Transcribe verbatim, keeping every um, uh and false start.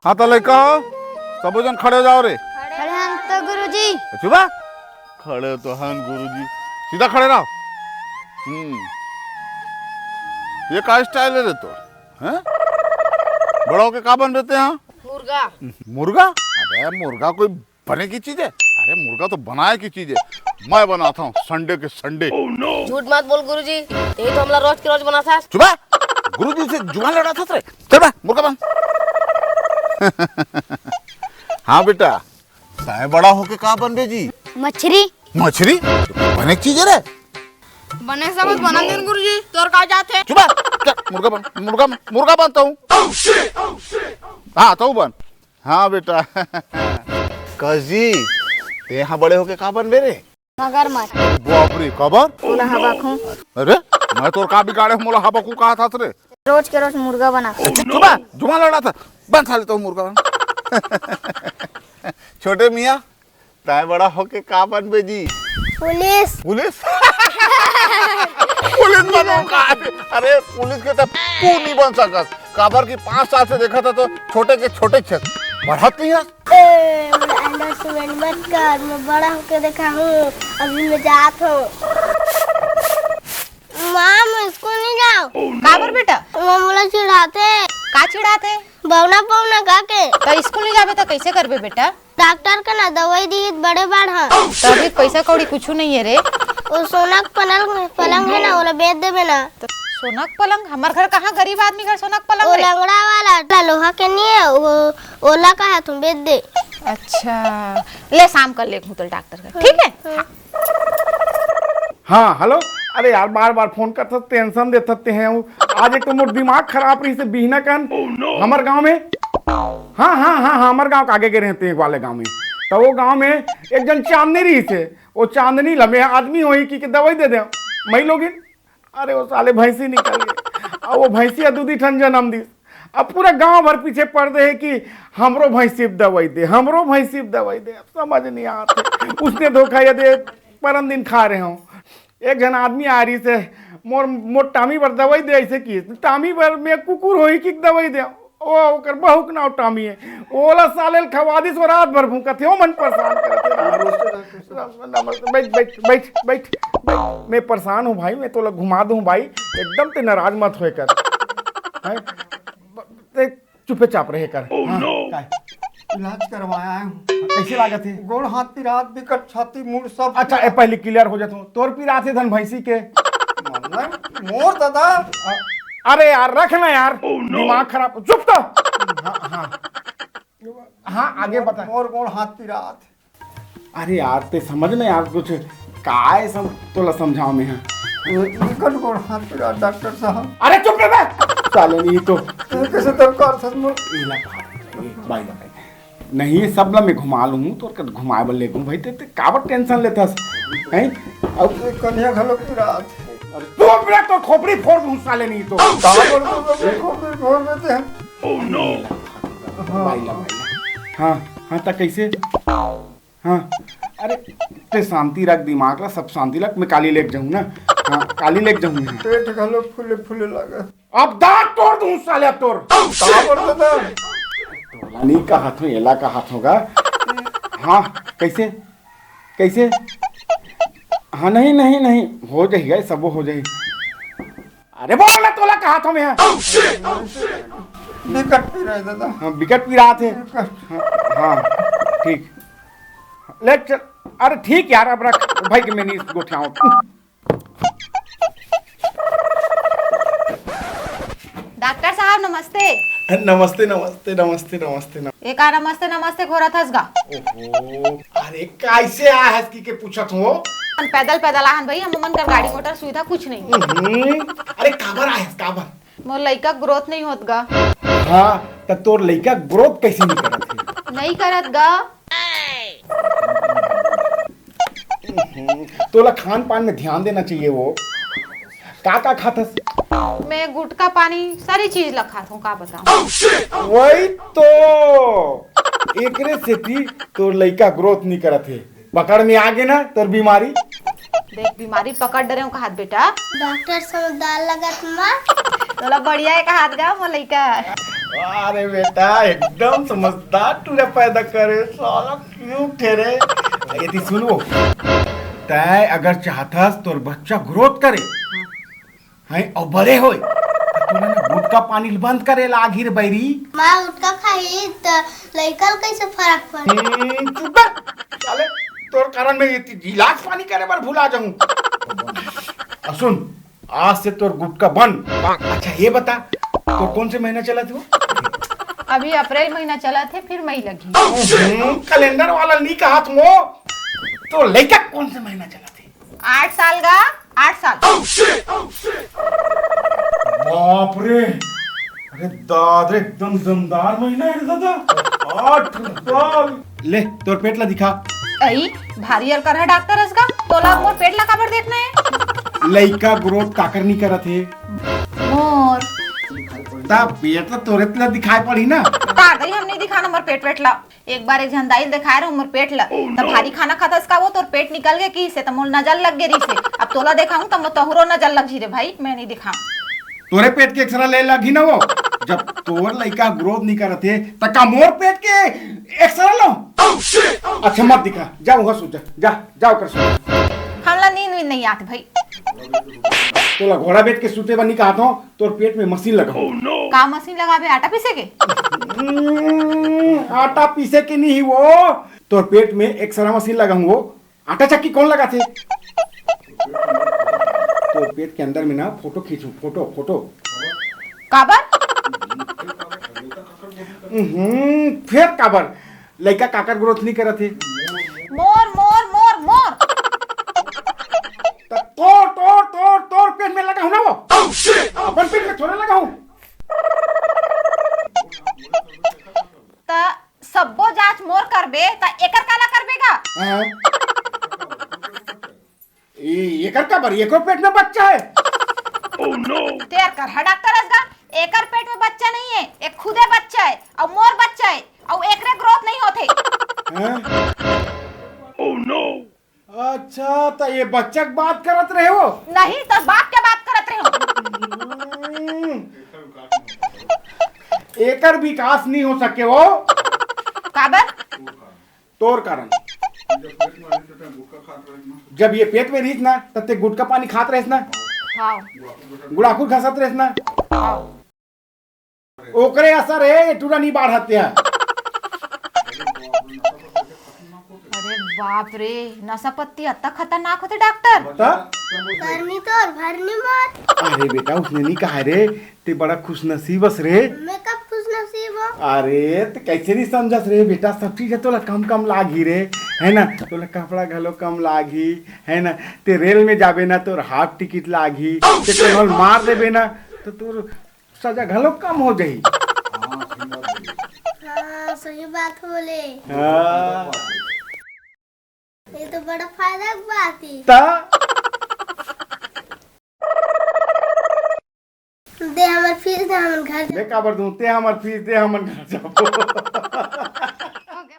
हाँ तो लइका हो, सबो झन खड़े हो जाओ रे। खड़े हन तो गुरुजी। चुप बा। खड़े तो हन गुरुजी, सीधा खड़े रहो। हम्म, ये का स्टाइल है रे तो? हैं? बड़ा होके का बनबे तेहा? मुर्गा। मुर्गा? अबे मुर्गा कोई बने की चीज है? अरे मुर्गा तो बनाए की चीज है। मैं बनाता हूँ संडे के संडे। झूठ मत बोल गुरुजी, तेही तो हमला रोज के रोज बनाथस। चुप बा। गुरुजी से जुबान लड़ाथस रे। चल बा, मुर्गा बन। हाँ बेटा, तैं बड़ा होके का बनबे जी? मछरी। मछरी? बने की चीज है रे। बने समझ बना दिन गुरुजी, तोर का जात है? चुप बा। चल, मुर्गा बन, मुर्गा, मुर्गा बनता हूँ। हाँ, तो बन। हाँ बेटा। कस जी, तेहा बड़े होके का बनबे रे? मगरमच्छ। बाप रे, काबर? मोला हबकहूँ। अरे, मैं तोर का बिगाड़े हूँ, मोला हबकहूँ कहाथस रे? रोज के रोज मुर्गा बना। चुप बा, जुबान लड़ाथस। बन साले तो मुर्गा बन। छोटे मियाँ, तैं बड़ा होके का बनबे जी? पुलिस। पुलिस? पुलिस बनहूँ का? अरे पुलिस के तो तू नहीं बन सकस, काबर कि पाँच साल से देखा था तो छोटे के छोटे छे, बढ़त नहीं है। ए, मोला underestimate मत कर, मैं बड़ा होके देखा हूँ, अभी मैं जात हूँ। माँ, मैं स्कूल नहीं जाओ। काबर बेटा? माँ मोला चिढ़ाते। का चिढ़ाते? बौना बौना गा के। त स्कूल नहीं जाबे त कैसे करबे बेटा? डॉक्टर के ना दवाई दी बड़े बाढ़ ह। त अभी पैसा कौड़ी कुछ नहीं है रे। वो सोना के पलंग, पलंग है ना, ओला बेच देबे ना। त सोना के पलंग? हमार घर कहाँ गरीब आदमी घर सोना के पलंग वो रे? लंगड़ा वाला, लोहा के नहीं है, वो ओला कहा तुम बेच दे। अच्छा, ले शाम कर ले घूतल डॉक्टर का, ठीक है? हाँ। हाँ, हेलो। अरे यार, बार बार फोन करत हस, टेंशन देत हस तें। आज एक तो मोर दिमाग खराब रहिसे बिहना कन हमर गांव में। हाँ, हाँ, हाँ, हाँ, हमर गांव के आगे गे रहे तें वाले गांव में। त वो गांव में एक जन चांदनी रहिसे, वो चांदनी ल मैं आदमी होही कि के दवाई दे दे मई लोगिन। अरे वो साले भैंसी निकल गे। अब वो भैंसी ह दूधी ठन जनम दिस। अब पूरा गांव भर पीछे पड़ दे है कि हमरो भैंसी ब दवाई दे, हमरो भैंसी ब दवाई दे। अब समझ नहीं आत है। उसने धोखा ये दे, परन दिन खा रहे हो। एक झन आदमी आ रहिसे, मोर, मोर टामी बर दवाई दे, ऐसे कि टामी बर में कुकुर होही कि दवाई दे। ओ, ओकर बहू के नाव टामी है। ओला साले ल खवा दिस, वो रात भर भूखत है, ओ मन परेशान करत है। नमस्ते, बैठ, बैठ, बैठ, बैठ। मैं परेशान हूँ भाई, मैं तोला घुमा दूँ भाई, एकदम ते नाराज मत होए कर। हैं? ते चुपे चाप रहे कर। हाँ, काय? इलाज करवाया हूँ। कैसे लागत है? गोड़ हाथ पिरात, बिकट छाती, मूड़ सब। अच्छा, ए, पहले क्लियर हो जाता हूँ। तोर पिरात है धन भैंसी के? मतलब, मोर दादा। अरे यार, रख ना यार, दिमाग खराब। चुप तो। हाँ, हाँ। हाँ, आगे बता। मोर गोड़ हाथ पिरात। अरे यार, ते समझ ना यार, कुछ काय सम-, तोला समझाओ मैं, हाँ। ये निकट गोड़ हाथ पिरा डॉक्टर साहब। अरे चुप रह बे। साले नहीं तो। ये कैसे दरकार था तुम? ये ला, भाई, भाई। नहीं, ये सब ला मैं घुमा लूँ, तो कर घुमाए बर ले घूम भाई, ते, ते काबर टेंशन लेथस? हैं? अब ये कन्या घलो पिरात। अरे तू मेरा तो खोपड़ी फोड़ दूँ साले नहीं तो। का बोल रहे हो? खोपड़ी फोड़ देते हैं। भाई ला, भाई ला। हाँ, हाँ, त कैसे? हाँ, अरे, ते शांति रख दिमाग ला, सब शांति रख, मैं काली लेके जाऊँ ना। हाँ, काली लेके जाऊँ मैं। पेट घलो फूले फूले लगा। अब दांत तोड़ दूँ साले, अब तोड़। का बोल रहा था? तोला नहीं कहा था, एला कहा था होगा। हाँ, कैसे? कैसे? हाँ, नहीं, नहीं, नहीं, हो जाएगा, सब हो जाएगा। अरे बोल ना, तोला कहा था मैं। बिकट पिरात दादा। हाँ, बिकट पिरात है। बिकट। हाँ, हाँ, ठीक। ले चल। अरे ठीक यार, अब रख भाई के मैं नहीं गोठियाऊँ। डॉक्टर साहब नमस्ते। नमस्ते, नमस्ते, नमस्ते, नमस्ते, नमस्ते। एका नमस्ते नमस्ते घोरत हस गा। ओहो, अरे कैसे आ हस की के पूछत हो? हम पैदल पैदल आहन भाई, हम मन कर गाड़ी मोटर सुविधा कुछ नहीं। हम्म, अरे काबर आ हस, काबर? मोर लइका ग्रोथ नहीं होत गा। हाँ, त तोर लइका ग्रोथ कैसे नहीं करत है? नहीं करत गा। हम्म, तोला खान पान में ध्यान देना चाहिए वो। का का खाथस? मैं गुटखा पानी सारी चीज ला खात हूँ, का बताऊँ? वही तो, एकरे सेती तोर लइका ग्रोथ नहीं करत है। पकड़ में आ गे ना तोर बीमारी। देख बीमारी पकड़ डरे हूँ कहात बेटा। डॉक्टर समझदार लगत माँ। तोला बढ़िया है कहात गा मोर लइका। अरे बेटा, एकदम समझदार टूरा पैदा करे, साला क्यूट हे रे। ये ती सुन वो, तै अगर चाहथस तोर बच्चा ग्रोथ करे, हैं, अउ बड़े होय, त तोला ना गुटखा पानी ल बंद करे लागही रे बैरी। माँ गुटखा खाही त लइका ल कैसे फरक पड़ही? हम्म, चुप कर। साले, तोर कारण मैं ये ती गिलास पानी करे बर भुला जाहूँ। अउ सुन, आज से तोर गुटखा बंद। अच्छा, ये बता, तोर कौन से महीना चलत हे वो? अभी अप्रैल महीना चलत हे, फिर मई लगही। हम्म, कैलेंडर वाला नहीं कहा तुम वो। तोर लइका कौन से महीना चलत हे? आठ साल का, आठ साल। बाप रे, अरे दाद रे, एकदम दमदार महीना है रे दादा। आठ साल। ले, तोर पेट ला दिखा। अई, भारी अलकरहा डॉक्टर हस गा, तोला मोर पेट ला काबर देखना हे? लइका ग्रोथ काकर नहीं करत हे? मोर। ता पेट ला तोरे ला दिखाई पड़ी ना। का गई हम नहीं दिखाना मोर पेट वेट ला। एक बार एक झन दाई ल देखाए रहूं मोर पेट ला, त भारी खाना खाथस का वो, तोर पेट निकल गे किहिसे, त मोर नजर लग गे रहिसे। अब तोला देखाऊं त मोर तोहरो नजर लग जी रे भाई, मैं नहीं दिखाऊं। तोरे पेट के एक्सरा ले लगही ना वो। जब तोर लइका ग्रोथ नहीं करत हे, त का मोर पेट के एक्सरा लो? अच्छा, मत दिखा, जा वहां सो जा, जा, जा ओकर सो। हमला नींद वींद नहीं आत भाई। तोला घोड़ा बेच के सूते बर नहीं कहत हूं, तोर पेट में मशीन लगाऊं। का मशीन लगाबे, आटा पीसे के? हम्म, आटा पीसे के नहीं वो, तोर पेट में एक्सरा मशीन लगाऊं वो। आटा चक्की कौन लगाथे? तोर पेट के अंदर में ना फोटो खींचूं, फोटो, फोटो। काबर? हम्म, फिर काबर? लइका काकर ग्रोथ नहीं करत हे? मोर, मोर, मोर, मोर। त तोर, तोर, तोर, तोर पेट में लगाहूं ना वो। अपन पेट में थोड़े लगाहूं। त सब्बो जांच मोर करबे, त एकर काला करबे गा? हाँ। ए, एकर काबर? एको पेट में बच्चा है। तेर कर हा डॉक्टर हस गा, एकर पेट में बच्चा नहीं है, एक खुदे बच्चा है, अउ मोर बच्चा है, अउ एकरे ग्रोथ नहीं होथे। हैं? अच्छा, त ये बच्चा के बात करत रहे हो? नहीं, त बाप के बात करत रहे हो। हम्म। एकर विकास नहीं हो सके हो। काबर? तोर कारण। जब ये पेट में रहिस ना, तब ते गुटखा पानी खात रहिस ना, हाँ। गुड़ाखू घसत रहिस ना, हाँ। ओकरे असर है, ये टूरा नहीं बाढ़त हे। अरे बाप रे, नशा पत्ती अत्ता खतरनाक होथे डॉक्टर। त? करनी तोर भरनी मोर। अरे बेटा, उसने नहीं कहा रे, ते बड़ा खुशनसीब हस रे। मैं कब खुश नसीब हो? अरे, ते कैसे नहीं समझस रे बेटा, सब चीज है तोला कम कम लागी रे, है ना? तोला कपड़ा घलो कम लागी, है ना? ते रेल में जाबे ना, तोर हाफ टिकट लागी, ते कोई हल मार देबे ना, तो तोर सजा घलो कम हो जाही। हाँ, सही बात बोले। हाँ। ये तो बड़ा फायदा की बात है। ता दे हमर फीस, दे हमन घर जा। मैं काबर दूं? ते हमर फीस दे, हमन घर जाबो।